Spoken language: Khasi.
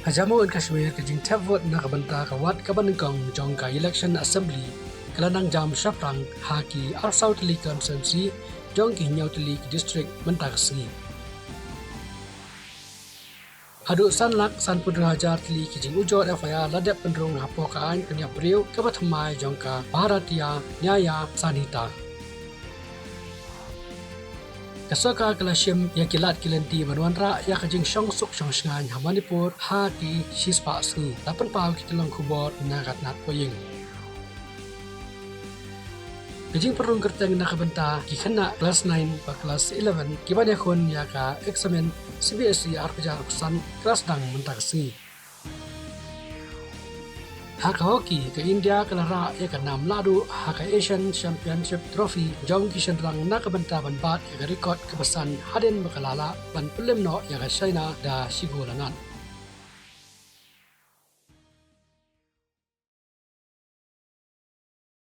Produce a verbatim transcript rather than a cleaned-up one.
Ha Jammu and Kashmir, ka jingthep vote na ka bynta ka wat kaba nyngkong jong ka election assembly ka la nang jam shaphrang ha ki arphew saw tylli ki constituency jong ki hynñiew tylli ki district mynta ka sngi. Haduh san lak sanphew hajar tylli ki jingujor F I R la dep pynrung hapoh ka aiñ pynïap briew kaba thymmai jong ka Bharatiya Nyaya Sanhita. Ka sorkar ka la shim ïa ki lad ki lynti ban wanrah ïa ka jingshong suk shong shngaiñ ha Manipur ha ki shispah sngi, la pynpaw ki tyllong khubor na ka tnat Pohying. Ka jingpynrung kyrteng na ka bynta ki khynnah klas nine bad klas eleven kiban ïakhun ïa ka eksamin C B S E arphew hajar arphew san ka la sdang mynta ka sngi. Ha ka hockey, ka India ka la rah ïa ka nam lahduh ha ka Asian Championship Trophy jong ki shynrang na ka bynta ban bat ïa ka record kaba san hadien ba ka la lah ban pynlem noh ïa ka China da shi gol anat.